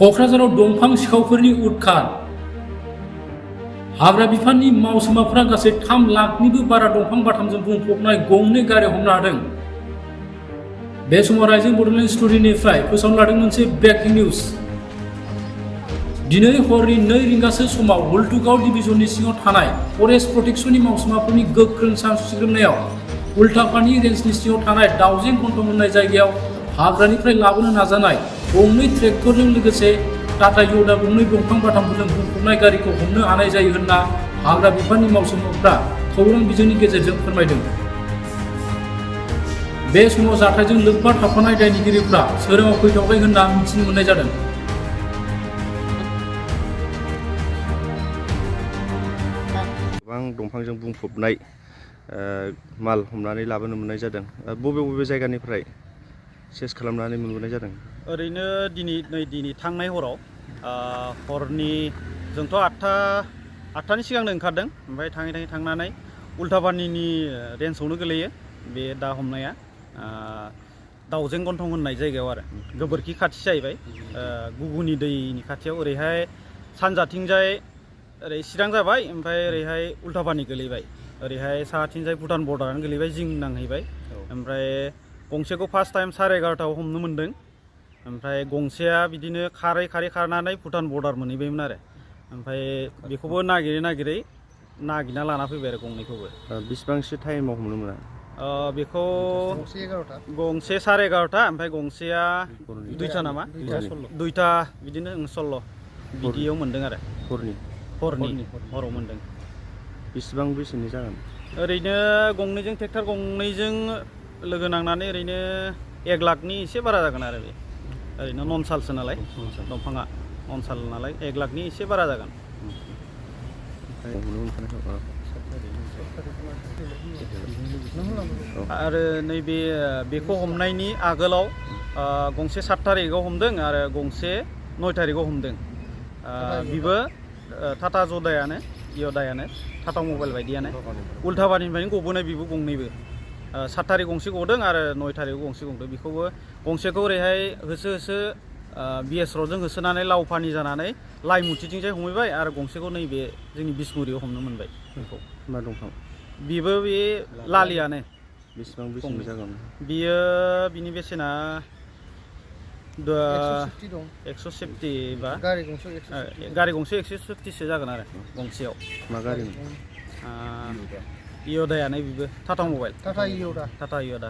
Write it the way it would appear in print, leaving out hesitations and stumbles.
क'क्राझाराव दंफां सिखावफोरनि उदखार हाग्रा बिफाननि मावसोमाफोरा गासै 3 लाखनिबो बारा दंफां बाथामजों बुंफबनाय गंनै गारि हमनो हादों। बे समाव रायजो बड'लेण्ड स्टुडिय'निफ्राय फोसावनो लादों मोनसे ब्रेकिं निउज। दिनै हरनि 2 रिंगासो समाव हुल्टुगाव डिभिजननि सिङाव थानाय फरेस्ट प्रटेक्शननि मावसोमाफोरनि गोख्रों सानसुग्रोमनायाव उल्टापानि रेन्जनि सिङाव थानाय दाउजें गन्थं होननाय जायगायाव हाग्रानिफ्राय लाबोनो नाजानाय गंनै ट्रेक्टरजों लोगोसे टाटा योदा गंनै दंफां बाथामफोरजों बुंफबनाय गारिखौ हमनो हानाय जायो होनना हाग्रा बिफाननि मावसोमाफोरा खौरां बिजोंनि गेजेरजों फोरमायदों। बे समाव जाथायजों लोब्बा थाफानाय दायनिगिरिफ्रा सोराङाव फैथावाखै होनना मिथिनो मोननाय जादों। गोबां दंफांजों बुंफबनाय माल हमनानै लाबोनो मोननाय जादों। बबे बबे जायगानिफ्राय सेस खालामनानै मोनबोनाय जादों? ओरैनो दिनै थांनाय हराव हरनि जोंथ' 8टानि सिगांनो ओंखारदों, ओमफ्राय थाङै थांनानै उल्टापानिनि रेन्जआवनो गोलैयो बे दा हमनाया दाउजें गन्थं होननाय जायगायाव आरो गोबोरखि खाथि जाहैबाय, गुबुननि दैनि खाथियाव। ओरैहाय सानजाथिंजाय ओरै चिरां जाबाय, ओमफ्राय ओरैहाय उल्टापानि गोलैबाय। ओरैहाय साहाथिंजाय भुटान बर्डारानो गोलैबाय, जिं नांहैबाय। ओमफ्राय गंसेखौ फार्स्ट टाइम 11:30आव हमनो मोन्दों, ओमफ्राय गंसेया बिदिनो खारै खारनानै भुटान बर्डार मोनहैबायमोन आरो। ओमफ्राय बेखौबो नागिरना लाना फैबाय आरो गंनैखौबो। बेसेबांसो टाइमाव हमनो मोना? बेखौ गंसे 11:30, ओमफ्राय गंसेया 2टा नामा? 2टा बिदिनो 16 बिदियाव मोन्दों आरो। हराव मोन्दों। बेसेबां बेसेनि जागोन? ओरैनो गंनैजों ट्रेक्टर गंनैजों लोगो नांनानै ओरैनो 1 लाखनि एसे बारा जागोन आरो। बे ओरैनो नन सालसो नालाय, दंफाङा नन साल नालाय 1 लाखनि एसे बारा जागोन। आरो नैबे बेखौ हमनायनि आगोलाव गंसे 7 थारिखआव हमदों आरो गंसे 9 थारिखआव हमदों। बेबो टाटा यदायानो टाटा मबाइल बायदियानो उल्टापानिफ्रायनो गबोनाय। बेबो गंनैबो 7 थारिख गंसे गदों आरो 9 थारिखआव गंसे गदों। बेखौबो गंसेखौ ओरैहाय होसो BS र'डजों होसोनानै लावफानि जानानै लाइमुथिथिंजाय हमहैबाय, आरो गंसेखौ नैबे जोंनि बिसमुरियाव हमनो मोनबाय। बेखौ मा दंफां? बेबो बे लालियानो। बेसेबां बेसेननि जागोन? बिनि बेसेना 170 बा गारि गंसे 170सो जागोन आरो गंसेयाव। मा गारिमोन? यदायानो बेबो टाटा मबाइल। टाटा यदा।